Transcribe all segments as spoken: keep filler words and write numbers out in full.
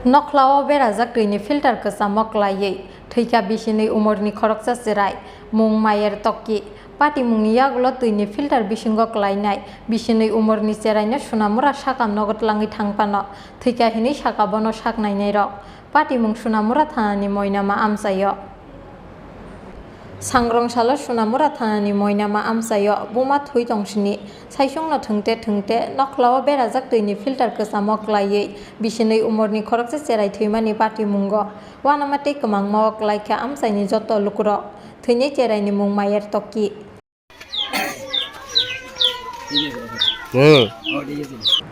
Nokhlao berajak twini filter kwchamo klaiwi thwikha bisinwi umorni khoroksa chwrai, mung Mayer Tokki. Patimungni yagulo twini filter bisingo klainai bisinwi umorni chwraino Sunamura sakam nogo tlangwi thangphano thwikha hinwi sakha bono sak nainairok. Patimung Sunamura thanani Moinama amchaio. Sangrong salo Sunamura thanani Moinama amchaio buma thwi tongsini saisungno thwngte thwngte nokhlao berajak twini filter kwchamo klaiwi bisinwi umorni khoroksa cherai thwimani patimungo uanama tei kwmangmao klaikha amchaini joto lukurok. Thwinai cheraini mung Mayer Tokki. Hmm.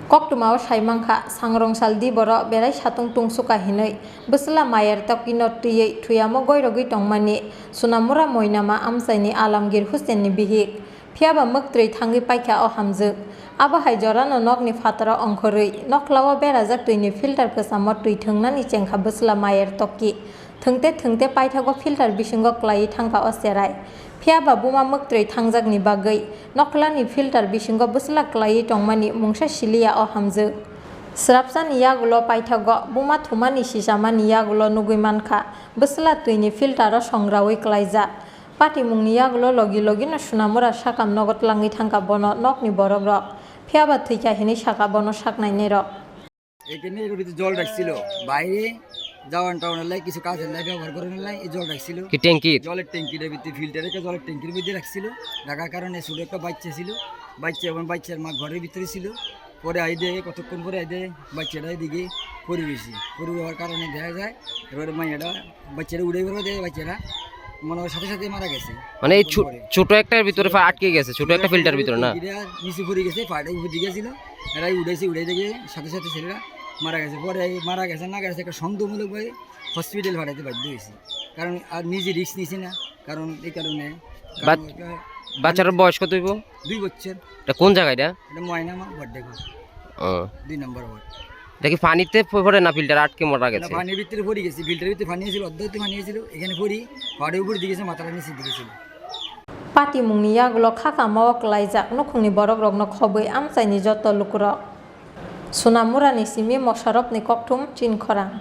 Koktwmao sai mankha, sangrong sal di borok berai satung tungsukha hinwi bwsla Mayer Tokkino twiwi thwiyamo goirogwi tongmani Sunamura Moinama amchaini Alamgir Husenni bihik. Phiyaba mwktwi thangwi paikha o hamjwk. Abo hai jorano nokni phataro ongkhorwi nokhlao berajak twini filter kwchamo twi thwngnani chengkha bwsla Mayer Tokki. Thwngte thwngte paithago filter bisingo klaiwi thangkha o cherai. Phiyaba buma mwktwi thangjakni bagwi nokhlani filter bisingo bwsla klaiwi tongmani mungsa siliya o hamjwk. Srapsani yagulo paithago buma thumani sichamani yagulo nugwi mankha bwsla twini filtero songrawi klaijak. Patimungni yagulo logi logino Sunamura sakam nogo tlangwi thangkha bono nokni borokrok. Phiyaba thwikha hinwi sakha bono sak nainairok. এখানে এর ভিতরে জল রাখছিল, বাইরে যাওয়ান টাওয়ান লাই কিছু কাজের লাই ব্যবহার করার লাই এই জল রাখছিল। কি ট্যাঙ্কির? জলের ট্যাঙ্কির ভিতরে, ফিল্টারে একটা জলের ট্যাঙ্কির মধ্যে রাখছিল। রাখার কারণে ছোট একটা বাচ্চা ছিল, বাচ্চা এবং বাচ্চার মা ঘরের ভিতরে ছিল। পরে আইদে, কতক্ষণ পরে আইদে বাচ্চাটা এদিকে পড়ে রয়েছে। পড়ে যাওয়ার কারণে দেখা যায় এবারে মাইয়াটা বাচ্চারা উড়ে বেরোয় দেয়, বাচ্চারা মনে হয় সাথে সাথে মারা গেছে। মানে এই ছো-, পরে। ছোট একটার ভিতরে ফা-, আটকে গেছে, ছোট একটা ফিল্টার ভিতরে না? এটা নিচে পড়ে গেছে, ফাটে উপর দিকে ছিল, এরাই উঠেছে, উঠে দেখে সাথে সাথে ছেলেরা মারা গেছে। পরে এই মারা গেছে না গেছে একটা সন্দেহমূলক ভাবে হসপিটাল পাঠাতে বাধ্য হয়েছে, কারণ আর নিজে রিস্ক নিছে না, কারণ এই কারণে। কারণ বাচ-, ওটা বাচ্চাটার বয়স কত হইব? দুই বছর। এটা কোন জায়গা এটা? এটা ময়নামা বড্ডে ঘর। ও। দুই নম্বর ওয়ার্ড। দেখি পানিতে প-, পড়ে না ফিল্টার আটকে মারা না, গেছে? পানির ভিতরে পড়ে গেছে, ফিল্টারের ভিতরে পানি ছিল, অর্ধেক তো পানি ছিল, এখানে পড়ি, পাড়ের উপরে দিকে মাথাটা নিচে দিকে ছিল। Patimungni yagulo kha kamao klaijak nukhungni borokrokno khobwi amchaini joto lukurok. Sunamurani simi Mosarokni kokthum Chinkhorang.